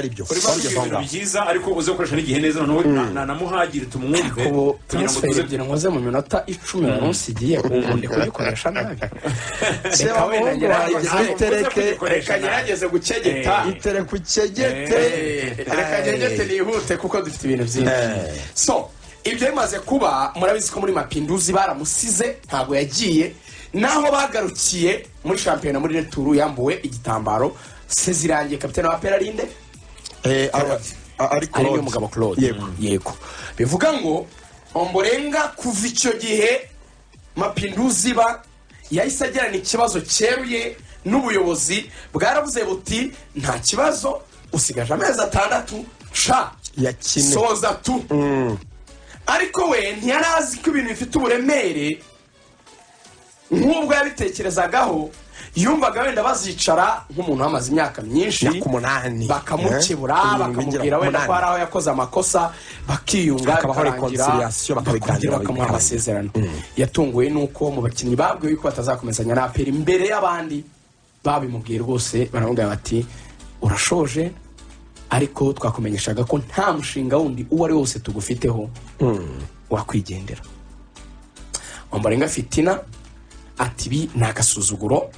Ari byo. Urimo Wari kugira ugeze aho ibintu ngaho. byiza, ariko uze gukoresha n'igihe neza. Noneho na Muhagiri tumwumve Ubu kugira ngo transfer tuze ebyiri nkoze mu minota 10 wari unsigiye, ubu ndi kuyikoresha nabi. Reka Seba wenda muhungu ngerageze. wanjye, itereke. Reka ngerageze gukegeta. Itereke ukegete. Reka ngegete nihute kuko dufite ibintu byinshi. So ibyo bimaze kuba, murabizi ko muri Mapinduzi baramusize, ntabwo yagiye. Naho bagarukiye muri shampiyona, muri retour yambuwe igitambaro, sezirangiye. Kapitene wa APR arinde? Ari Ari Claude. niyo mugabo Claude. Yego. Yego. Bivuga ngo Omborenga kuva icyo gihe Mapinduzi ba yahise agirana ikibazo cyeruye n'ubuyobozi. Bwaravuze buti: "Nta kibazo, usigaje amezi 6 sha." Yakine. Soza tu. Ariko we ntiyari azi ko ibintu bifite uburemere nk'ubwo yabitekerezagaho. Yumvaga wenda bazicara nk'umuntu wamaze imyaka myinshi, Imyaka 8. bakamukebura, Eh, bakamubwira wenda ko hari aho yakoze amakosa, bakiyunga, Hakabaho bikarangira, reconciliation, bakabiganira, bakongera bakamuha bikarangira. amasezerano. Yatunguwe n'uko mu bakinnyi babwiwe ko batazakomezanya na APR, imbere y'abandi babimubwiye rwose, baramubwira bati: "Urashoje, ariko twakumenyeshaga ko nta mushinga wundi uwo ari wose tugufiteho, wakwigendera." Omborenga Fitina ati: "Ibi ni agasuzuguro."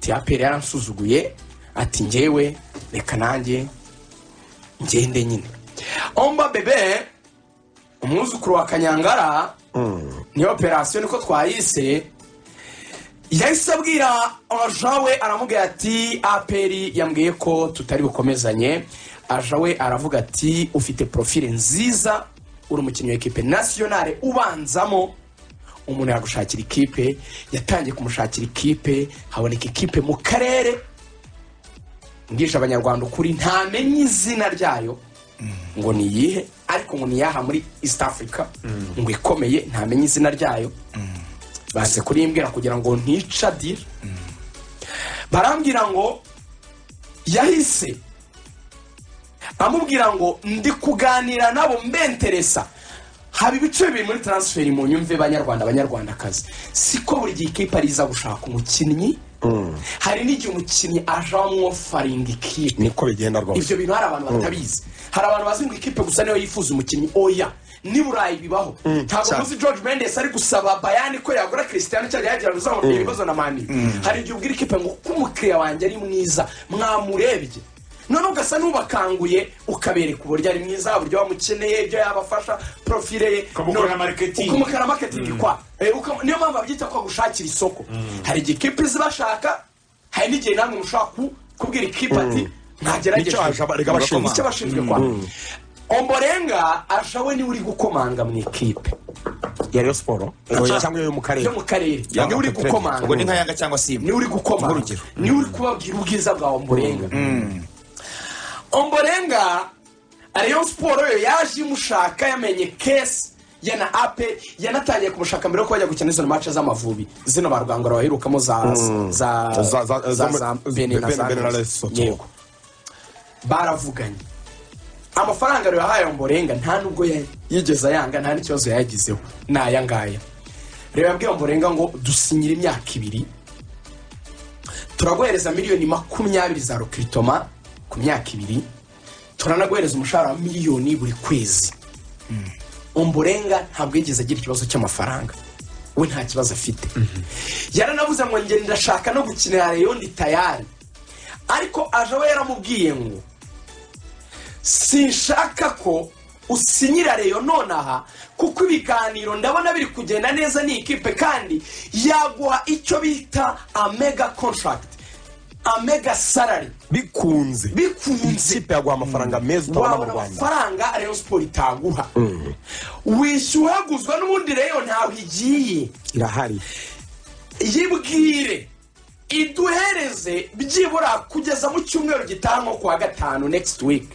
Ati: "APR yaransuzuguye." Ati: "Ngewe reka nanjye ngende nyine." Omba Bebe, umwuzukuru wa Kanyangara, niyo operasiyo niko twayise, yahise abwira agent we, aramubwira ati: "APR yambwiye ko tutari bukomezanye." Agent we aravuga ati: "Ufite profile nziza, uri umukinnyi wa équipe nationale ubanzamo, umuntu yagushakira ikipe." Yatangiye kumushakira ikipe, haboneka ikipe mu karere. Mbwisha Abanyarwanda ukuri, ntamenye izina ryayo ngo ni iyihe, ariko ngo ni iyaha muri East Africa ngo ikomeye. Ntamenye izina ryayo, baze kurimbwira kugira ngo ntica deal. Barambwira ngo yahise amubwira ngo: "Ndi kuganira nabo, mbenteresa." Haba ibice bibiri muri transfer, mu nyumve Banyarwanda, Banyarwandakazi. Siko buri gihe ikipe ariza gushaka umukinnyi, hari n'igihe umukinnyi aje amwofferinga ikipe. Niko bigenda rwose. Ibyo bintu hari abantu batabizi. Hari abantu bazi ngo ikipe gusa niyo yifuza umukinnyi. Oya, ni Burayi bibaho. Ntabwo cyane. muzi George Mendes ari gusaba Bayern ko yagura Cristiano cyangwa yagira ngo ibibazo na Man U. Hari igihe ubwira ikipe ngo: "Ko umukiriya wanjye ari mwiza, mwamurebye?" None ugasa n'ubakanguye, ukabereka uburyo ari mwiza, uburyo bamukeneye, ibyo yabafasha, profile ye. Ukamukorera marketing. Ukamukorera marketing kwa niyo mpamvu babyita ko gushakira isoko. Hari igihe ikipe izibashaka, hari n'igihe namwe mushobora kubwira ikipe ati: "Mwagerageje." Nicyo erega abashinzwe. Nicyo abashinzwe kwa Omborenga. Agent we niwe uri gukomanga mu ikipe. Ya Rayon Sport cyangwa iyo mu karere? Yo mu karere. Niwe uri gukomanga. Ubwo ni nka Yanga cyangwa Simba. Niwe uri gukomanga. Nk'urugero. Niwe uri kubabwira ubwiza bwa Omborenga. Omborenga, Rayon Sport yo yaje imushaka, yamenye case ya na APR, yanatangiye kumushaka mbere yo bajya gukina izo match z'Amavubi, zino ba Rwangura baherukamo za za za za Benin na za Benin na Lesotho. Yego, baravuganye. Amafaranga rero yahaye Omborenga, nta nubwo yigeze ayanga, nta n'ikibazo yayagizeho, ni aya ngaya. Rero yabwiye Omborenga ngo: "Dusinyire imyaka 2, turaguhereza miliyoni 20 za recrutement ku myaka 2, turanaguhereza umushahara wa miliyoni buri kwezi." Omborenga ntabwo yigeze agira ikibazo cy'amafaranga, we nta kibazo afite. Yaranavuze ngo: "Njye ndashaka no gukinira Rayon, ndi tayari." Ariko agent we yaramubwiye ngo: "Sinshaka ko usinyira Rayon nonaha, kuko ibiganiro ndabona biri kugenda neza ni ikipe, kandi yaguha icyo bita a mega contract, a mega salary." Bikunze. Bikunze. Ikipe yaguha amafaranga meza utabona mu Wabona Rwanda. amafaranga Rayon Sport itaguha, wishyuhaguzwa n'ubundi. Rayon ntaho igiye. Irahari. Yibwire iduhereze byibura kugeza mu cyumweru gitaha, nko kuwa gatanu next week.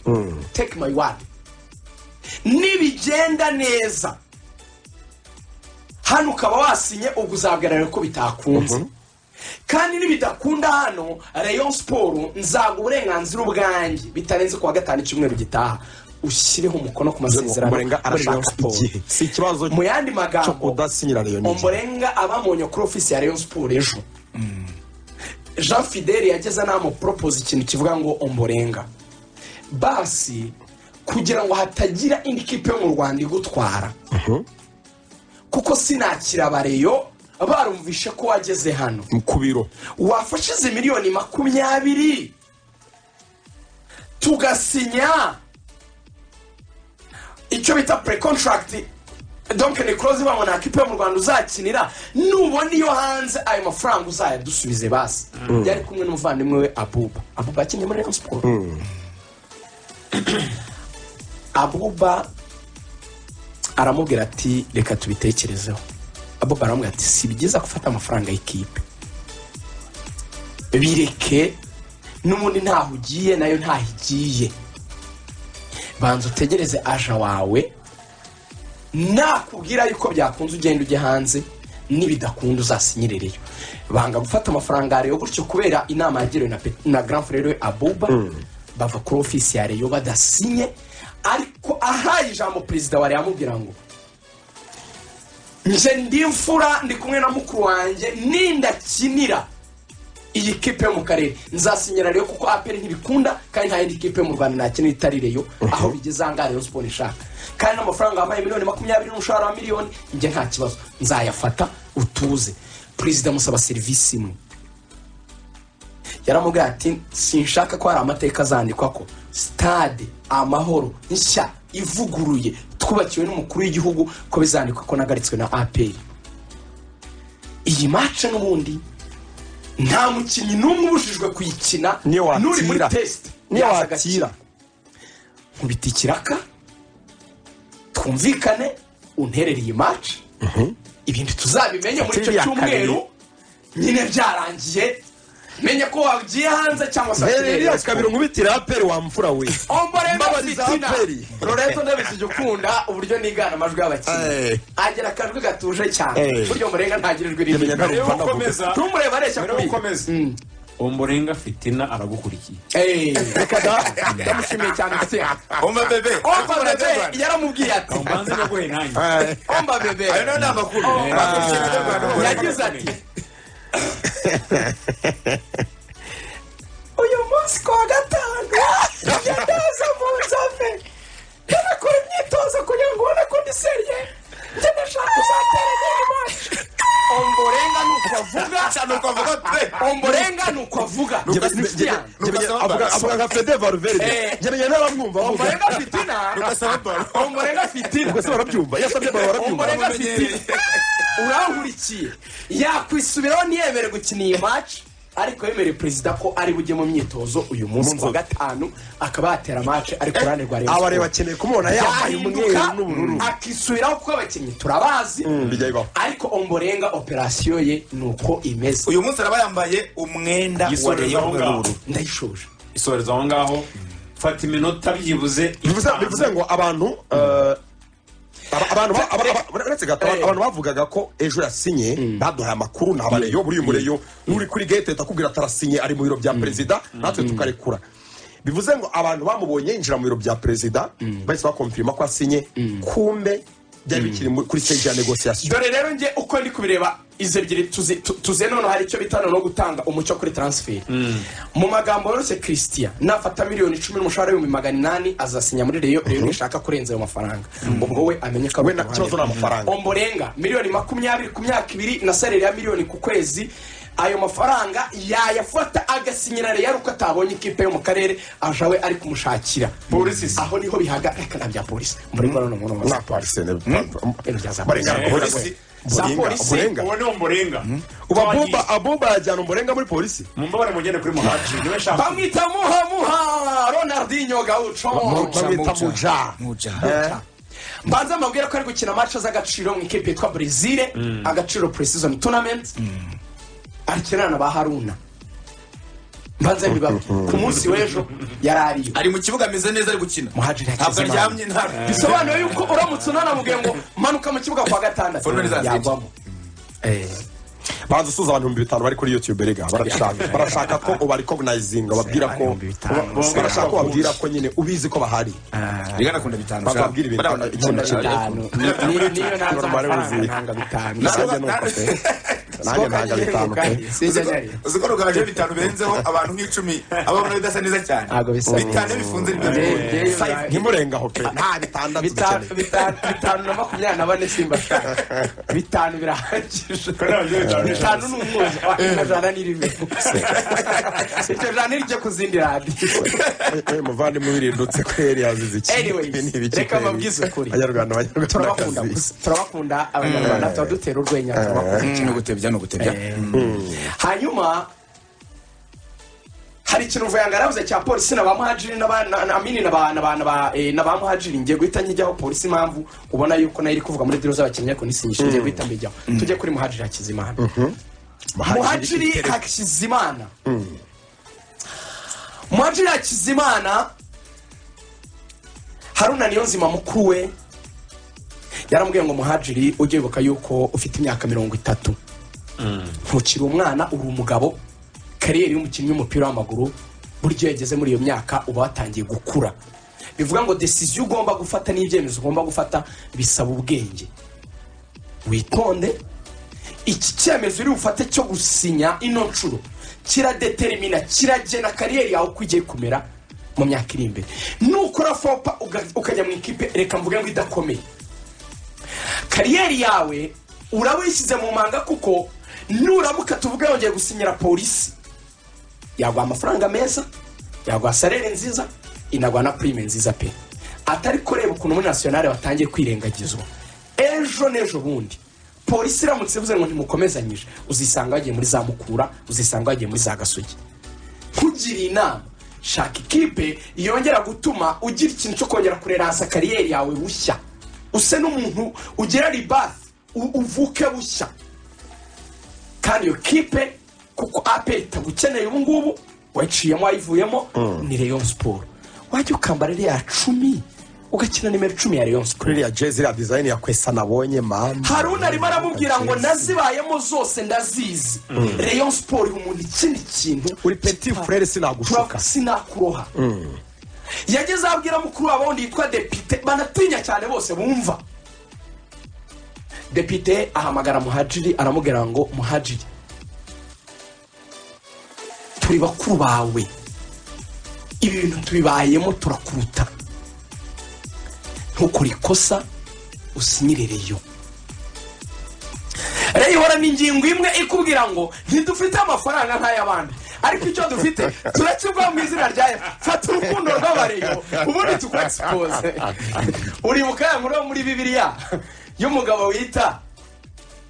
Take my word, nibigenda neza hano ukaba wasinye, ubwo uzabwira rero ko bitakunze. Kandi nibidakunda hano, Rayon Sport nzaga uburenganzira ubwanjye bitarenze kuwa gatanu icyumweru gitaha, ushyireho umukono ku masezerano Omborenga muri Rayon arashaka Sport. igihe, si ikibazo Mu yandi cyo magambo, kudasinyira Rayon igihe. Omborenga abamubonye kuri ofisi ya Rayon Sport ejo, Jean Fidele yageze anamuporopoza ikintu kivuga ngo: "Omborenga, Basi kugira ngo hatagira indi kipe yo mu Rwanda igutwara, kuko sinakira abareyo barumvishe ko wageze hano ku biro, wafashe izi 20 miliyoni tugasinya icyo bita pre-contract, donc ni clause ivuga ngo nta kipe yo mu Rwanda uzakinira, nubona iyo hanze ayo mafaranga uzayadusubize. Basi yari kumwe n'umuvandimwe we Abuba. Abuba yakinnye muri Rayon Sport. Abuba aramubwira ati: "Reka tubitekerezeho." Abuba aramubwira ati: "Si byiza gufata amafaranga y'ikipe, bireke, n'ubundi ntaho ugiye nayo ntaho igiye. Banza utegereze agent wawe nakubwira yuko byakunze ugenda ujye hanze, nibidakunda uzasinyirereyo." Banga gufata amafaranga ya Rayon gutyo kubera inama yagiriwe na grand frère we Abuba. Bava kuri ofisi ya Rayon badasinye, ariko ahaye ijambo perezida wa Rayon amubwira ngo: "Nje ndi imfura, ndi kumwe na mukuru wanjye, nindakinira iyi kipe yo mu karere nzasinyira Rayon, kuko APR ntibikunda kandi nta yindi kipe yo mu Rwanda nakinira itari Rayon. Aho bigeze aha ngaha Rayon Sport ishaka, kandi n'amafaranga wampaye 20 miliyoni n'umushahara wa miliyoni, njye nta kibazo nzayafata, utuze." Perezida amusaba serivisi imwe, yaramubwiye ati: "Sinshaka ko hari amateka azandikwa ko Stade Amahoro nshya ivuguruye twubakiwe n'umukuru w'igihugu ko bizandikwa ko nagaritswe na APR. Iyi match n'ubundi nta mukinnyi n'umwe ubujijwe kuyikina, Niyo n'uri muri watira. test Niyo yaza watira. agakina. Nkubita ikiraka twumvikane, unterere iyi match, ibindi tuzabimenye muri icyo Iriya cyumweru nyine byarangiye, menye ko wagiye hanze cyangwa se Mbere wakineye iriya Rayon Sport." kabiri nkubitira APR wa mfura we. Omborenga Mbabariza Fitina. APR. Lorenzo, ndabizi ujya ukunda uburyo nigana amajwi y'abakinnyi. Agira akajwi gatuje cyane. Buryo Omborenga ntagira ijwi Yamenya rinini. ntarumva Mbere yo ndavuga. gukomeza, Ntumurebe areshya mbere yo kubi. gukomeza, Omborenga Fitina aragukurikiye. Reka da, ndamushimiye cyane inshuti yanjye. Omba bebe. Omba bebe yaramubwiye ati: Mbanze nyaguhe nanjye. "Omba bebe." Ayo nayo ni amakuru. Bakurikiye Radiyo Rwanda. Yagize ati: "Uyu munsi ku wa gatanu njya ndaza mu Nzove, ndanakora imyitozo kugira ngo ubone ko ndi sérieux, njye ndashaka uzatera neza match." Omborenga ni uko avuga. Cyane uko avuga pe. Omborenga ni uko avuga. Ni inshuti yanjye. Avuga nka Fede Valverde. Njye ntaramwumva avuga. Omborenga Fitina. Ugasaba baro. Omborenga Fitina. Ubwo se barabyumva? Iyo asabye baro barabyumva. Omborenga Fitina urankurikiye, yakwisubiraho ntiyemere gukina iyi match, ariko yemereye perezida ko ari bujye mu myitozo uyu munsi ku wa gatanu, akaba yatera match ari ku ruhande rwa Rayon Abareba Sport. bakeneye kumubona yambaye umweru Yahinduka n'ubururu. akisubiraho, kuko abakinnyi turabazi. Bijya bibaho. Ariko Omborenga operasiyo ye ni uko imeze. Uyu munsi araba yambaye umwenda wa Yisoreza Rayon aho umwe ngaho. n'ubururu. Ndayishoje. Isoreza aho ngaho, fata iminota byibuze Bivuze 5. Bivuze ngo abantu abantu uretse gato, abantu bavugaga ko ejo yasinye baduhaye amakuru ni abareyo. Buriya umureyo n'uri kuri gate akubwira atarasinye, ari mu biro bya perezida, natwe tukarekura. Bivuze ngo abantu bamubonye yinjira mu biro bya perezida bahise bakonfirima ko asinye, kumbe byari bikiri kuri stage ya négociation. Dore rero njye uko ndi kubireba, izi ebyiri tuze noneho hari icyo bita noneho gutanga umucyo kuri transfer. Mu magambo yoroshye, Christian nafata 10 miliyoni n'umushahara w'800,000 azasinya muri Rayon. Rayon nishaka kurenza ayo mafaranga, ubwo we amenye ko ari We ku ruhande ikibazo ni rwe. amafaranga. Omborenga 20 miliyoni ku myaka 2 na salaire ya miliyoni ku kwezi, ayo mafaranga yayafata agasinyira Rayon uko atabonye ikipe yo mu karere aje we ari kumushakira. Polisi se? Aho niho bihaga. Reka nta bya polisi muri bano umuntu Na polisi Ibintu bya za Barenga. Polisi. Za polisi. Murenga. Uwo ni Omborenga. Ubu Abuba yajyana Umurenga muri polisi. Mumbabare mugende kuri Muhajiri niwe nshaka. Bamwita Muha Muha Ronaldinho Gaucho. Bamwita Muja. Muja. Mbanza mbabwira ko ari gukina match z'agaciro mu ikipe yitwa Brazil, Agaciro pre-season tournament, akinana na ba Haruna. Mbanza mbibabwire, ku munsi w'ejo yari ariyo. Ari mu kibuga ameze neza, ari gukina. Muhajiri ntabwo Hakizimana. aryamye nta Bisobanuye yuko uramutse unanamubwiye ngo manuka mu kibuga kwa gatandatu, Forme ni za yagwamo. Banza usuza abantu 5000 bari kuri YouTube. Rega barashaka ko ubarecognizinga, babwira ko 5000. barashaka ko babwira ko nyine ubizi ko bahari. Rigana akunda 5. Bakabwira ibintu ikintu kimwe. 5 niyo nanze Umubare amafaranga wuzuye. ntanga 5. Nanjye nuko pe. Nanjye ntanga 5 pe. Sinjya nyarira. Uzi ko Rugaju 5 birenzeho abantu nk'icumi ababona bidasa neza cyane. Ntabwo bisa neza. 5 bifunze nibyo bigoye. Ntimurengaho pe, nta 6 dukeneye. 5 na 24 simbashaka, 5 birahagije. 5 ni umwuzu, iryo jana ni rimwe, iryo jana rijya ku zindi radiyo. We muvandimwe wirindutse kweri, yazize iki? Anyways, Ibi ni ibiki reka kweri? mbabwize ukuri. Abanyarwanda, Turabakunda abanyarwandakazi. gusa, turabakunda abanyarwanda, tuba dutera urwenya, turabakunda. Ni ugutebya, ni ugutebya. Hanyuma hari ikintu Mvuyanga yaravuze cya polisi na ba Muhajiri na Amini na ba Muhajiri. Ngiye guhita njyaho. Polisi, impamvu ubona yuko nayo iri kuvuga muri deal z'abakinnyi ariko nisinyishe, ngiye guhita mbijyaho. Tujye kuri Muhajiri Hakizimana. Muhajiri Hakizimana, Muhajiri Hakizimana, Haruna Niyonzima mukuru we yaramubwiye ngo: "Muhajiri, ujye wibuka yuko ufite imyaka 30, ntukiri umwana, uri umugabo. Carrière y'umukinnyi w'umupira w'amaguru, buryo iyo yageze muri iyo myaka uba watangiye gukura, bivuga ngo décision ugomba gufata n'ibyemezo ugomba gufata bisaba ubwenge. Witonde, iki cyemezo uri bufate cyo gusinya ino nshuro kiradetermina, kiragena carrière yawe uko igiye kumera mu myaka iri imbere. Nukora faux pas ukajya mu ikipe, reka mvuge ngo idakomeye, carrière yawe uraba uyishyize mu manga, kuko nuramuka, tuvuge, yongeye gusinyira polisi, yaguha amafaranga meza, yaguha salaire nziza, inaguha na prime nziza pe. Atari kureba ukuntu muri nationale batangiye kwirengagizwa, ejo n'ejo bundi polisi iramutse ivuze ngo ntimukomezanyije, uzisanga wagiye muri za Mukura, uzisanga wagiye muri za Gasogi. Nkugiriye inama, shaka ikipe yongera gutuma ugira ikintu cyo kongera kureransa carrière yawe bushya, use n'umuntu ugira rebirth, uvuke bushya. Kandi iyo kipe, kuko APR itagukeneye ubu ngubu, wayiciyemo wayivuyemo, ni Rayon Sports. Wajya ukambara iriya 10, ugakina nimero 10 ya Rayon Sports." Kuri iriya jezi, iriya design ya kwesa nabonye, mama. Haruna arimo aramubwira ngo: "Nazibayemo zose, ndazizi. Rayon Sports iha umuntu ikindi kintu." Uri petit frère, sinagushuka. Sinakuroha. Yageze abwira mukuru wabo wundi yitwa Depite, banatinya cyane bose bumva. Depite ahamagara Muhajiri, aramubwira ngo: "Muhajiri, turi bakuru bawe, ibi bintu tubibayemo, turakuruta. Ntukore ikosa, usinyire Rayon. Rayon ihorana ingingo imwe ikubwira ngo ntidufite amafaranga nk'ay'abandi, ariko icyo dufite turakivuga mu izina rya Yesu. Fata urukundo rw'aba Rayon, ubundi tukwexpose." Uribuka ya nkuru yo muri Bibiliya y'umugabo wita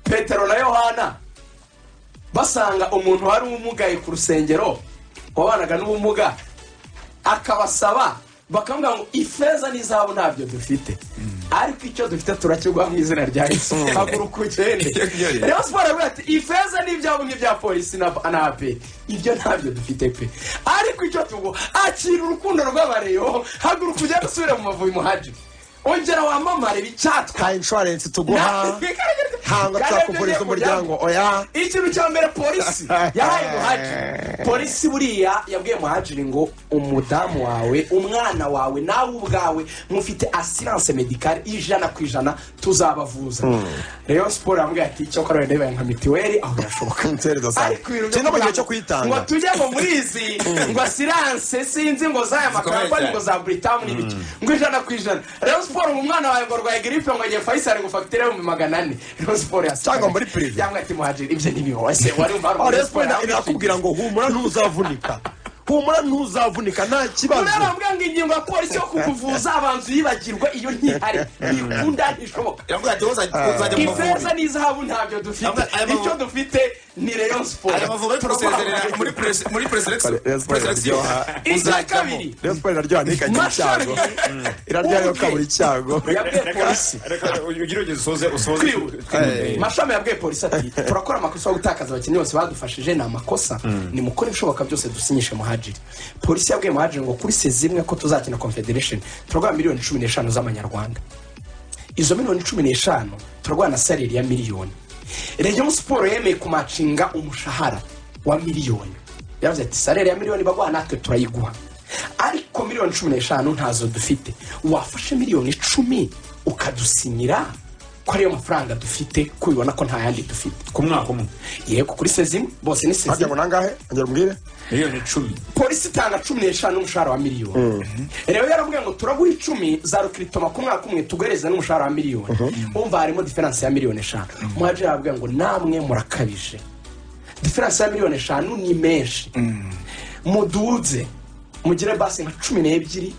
Petero na Yohana, basanga umuntu wari umugaye ku rusengero, wabanaga n'ubumuga, akabasaba, bakamubwira ngo: "Ifeza n'izahabu ntabyo dufite, ariko icyo dufite turakiguha mu izina rya Yesu, haguruka ugende." Rayon Sports aravuga ati: "Ifeza n'ibyabo nk'ibya polisi na APR, ibyo ntabyo dufite pe, ariko icyo tuguha, akira urukundo rw'aba Rayon, haguruka ugende, usubire mu Mavubi. Muhajiri, ongera wamamare bicyatwa." Nta insurance tuguha, ntabwo tuzakuvuriza umuryango, oya. Ikintu cya mbere polisi yahaye Muhajiri, polisi buriya yabwiye Muhajiri ngo: "Umudamu wawe, umwana wawe, nawe ubwawe mufite assurance médicale 100%, tuzabavuza." Rayon Sports yambwiye ati: "Cyokora wenda bibaye nka mituweli, aho birashoboka." Mituweli idasanzwe. Ariko ibintu byo Kiri no mu gihe kuvuga cyo kuyitanga. ngo tujye ngo muri izi ngo assurance, sinzi ngo z'aya makampani, ngo za Britam n'ibiki, ngo 100%. Rayon Sports ngo umwana wawe ngo arwaye grippe, ngo agiye Faisal, ngo fagitire y'400,000, Rayon Sports yasigaye Cyangwa muri privé. Cyangwa ati: "Muhajiri, ibyo ntibibaho." Ese wari umva hari Aho Rayon Sports umuntu irakubwira ngo: "Humura ntuzavunika, humura ntuzavunika, nta kibazo." Urarambwira ngo ingingo ya polisi yo kukuvuza, abanza uyibagirwe, iyo ntihari, ntikunda, ntishoboka. Iramubwira ati: "Uzajya mu Ifeza Mavubi." n'izahabu ntabyo dufite, Aya icyo dufite ni Rayon Sports. Aya Mavubi ari kurusezerera muri preselection. Rayon Sports iraryoha. Icya kabiri, Rayon Sports iraryoha, ntikagira Mashami icyago, iraryoha yo kabura icyago. yabwiye polisi Reka ugire ugeze usoze. Kwihuta. Mashami yabwiye polisi ati: "Turakora amakosa yo gutakaza abakinnyi bose badufashije, ni amakosa, nimukore ibishoboka byose dusinyishe Muhajiri." Polisi yabwiye Muhajiri ngo: "Kuri saison imwe ko tuzakina Confederation, turaguha miliyoni 15 z'amanyarwanda. Izo miliyoni 15 turaguha na salaire ya miliyoni." Rayon Sports yemeye kumatchinga umushahara wa miliyoni. Yaravuze ati: "Salaire ya miliyoni baguha natwe turayiguha, ariko miliyoni 15 ntazo dufite. Wafashe miliyoni 10 ukadusinyira?" Ko ariyo mafaranga dufite, ko ubibona ko nta yandi dufite. Ku mwaka umwe? Yego, kuri saison imwe, bose ni Harya saison. Ngo nangahe? Ongera umbwire. Miliyoni 10. Polisi itanga 15 n'umushahara wa miliyoni. Rero yaravuga ngo turaguha 10 za recrutement ku mwaka umwe, tuguhereze n'umushahara wa miliyoni. Umva, harimo différence ya miliyoni 5. Muhajiri aravuga ngo namwe murakabije, différence ya miliyoni 5 ni menshi, muduze mugire basi nka 12,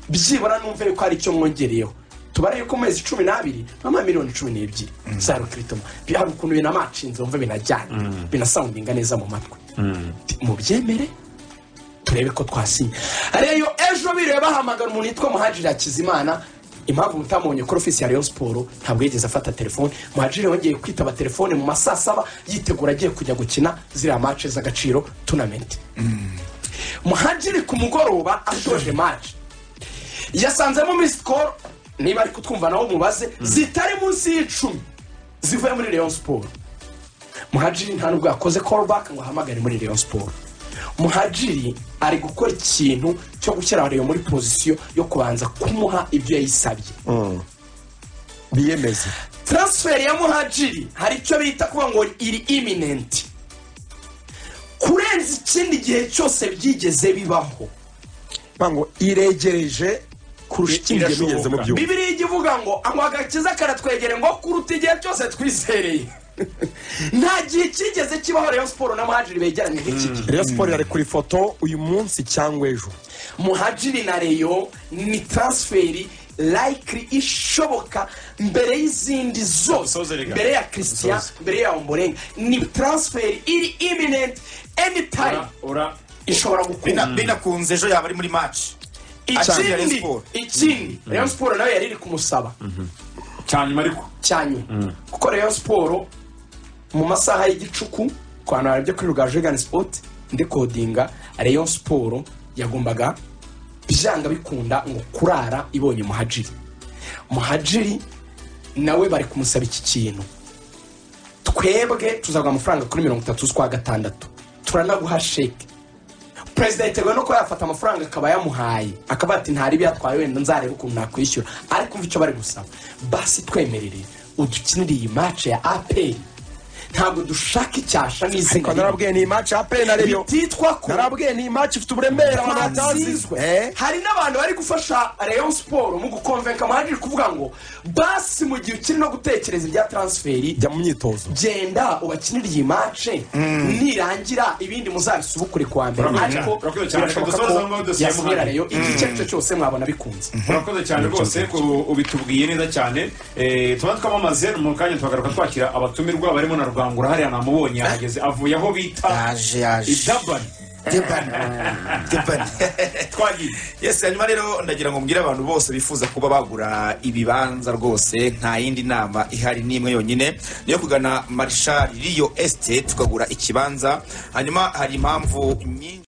byibura numve yuko hari icyo mwongereyeho. Tubare yuko mu mezi 12 mama miliyoni 12 za recrutement, hari ukuntu binamacinze, wumve binajyanye, binasoundinga neza mu matwi. Mubyemere turebe ko twasinya. Reyo ejo biriwe bahamagara umuntu witwa Muhajiri Hakizimana. Impamvu mutamubonye kuri ofisi ya Rayon Sports, ntabwo yigeze afata telefone. Muhajiri yongeye kwitaba telefone mu ma saa saba, yitegura agiye kujya gukina ziriya match z'agaciro, tournament. Muhajiri ku mugoroba ashoje match yasanzemo missed call, niba ari kutwumva nawe mubaze, zitari munsi y'10 zivuye muri Rayon Sports. Muhajiri nta nubwo yakoze call back ngo ahamagare muri Rayon Sports. Muhajiri ari gukora ikintu cyo gushyira Rayon muri position yo kubanza kumuha ibyo yayisabye. Biyemeze. Transfer ya Muhajiri hari icyo bita kuvuga ngo iri imminent kurenza ikindi gihe cyose byigeze bibaho. Bavuga ngo iregereje kurusha ikindi gihe mugeze mu byuma. Bibiriya ijya ivuga ngo agakiza karatwegere ngo kuruta igihe cyose twizereye. Nta gihe cyigeze kibaho Rayon Sports na Muhajiri begeranye nk'iki gihe. Rayon Sports irarekura ifoto uyu munsi cyangwa ejo. Muhajiri na Rayon ni transfer likely ishoboka mbere y'izindi zose. Dusoze rega. Mbere ya Christian, Dusoze. mbere ya Ombolenga, ni transfer iri imminent anytime Ura ishobora gukunda. Binakunze ejo yaba ari muri match akiri Rayon Ikindi, Sport. ikindi, Rayon Sports nayo yari iri kumusaba. Cyanyuma ariko. Cyanyuma, kuko Rayon Sports mu masaha y'igicuku, ku bantu barebye kuri Rugaju Regan Sport ndekodinga, Rayon Sports yagombaga byanga bikunda ngo kurara ibonye Muhajiri. Muhajiri nawe bari kumusaba iki kintu: twebwe tuzaguha amafaranga kuri 30 z'ukwa gatandatu, turanaguha sheke. Perezida yiteguye no kuba yafata amafaranga akaba yamuhaye, akaba ati ntari yatwaye, wenda nzarebe ukuntu nakwishyura. Ariko umva icyo bari gusaba: basi twemerere udukinire iyi match ya APR, ntabwo dushaka icyasha n'izina Ariko ribi. Narabwiye ni match ya APR na Rayon. Bititwa ko Narabwiye ni match ifite uburemere abantu batazi. twatsinzwe. Hari n'abantu bari gufasha Rayon Sports mu gukonvenka Muhajiri, kuvuga ngo basi mu gihe ukiri no gutekereza ibya transfer, Jya mu myitozo. genda ubakinire iyi match, nirangira ibindi muzabisubukure kuwa mbere. Urakoze Ariko cyane, urakoze cyane. birashoboka Dusoze ko aho ngaho dosiye ya yasinyira Muhajiri. Rayon igihe icyo ari cyo cyose, mwabona bikunze. Urakoze cyane rwose ko ubitubwiye neza cyane. Tuba twamamaze mu kanya, tuhagaruka twakira abatumirwa barimo na Rwangura hariya, namubonye yahageze, avuye aho bita Yaje, yaje. I Durban. Durban, Durban. Twagiye. Yes, hanyuma rero ndagira ngo mbwire abantu bose bifuza kuba bagura ibibanza, rwose nta yindi nama ihari n'imwe yonyine, niyo kugana Marshal Real Estate tukagura ikibanza. Hanyuma hari impamvu nyinshi.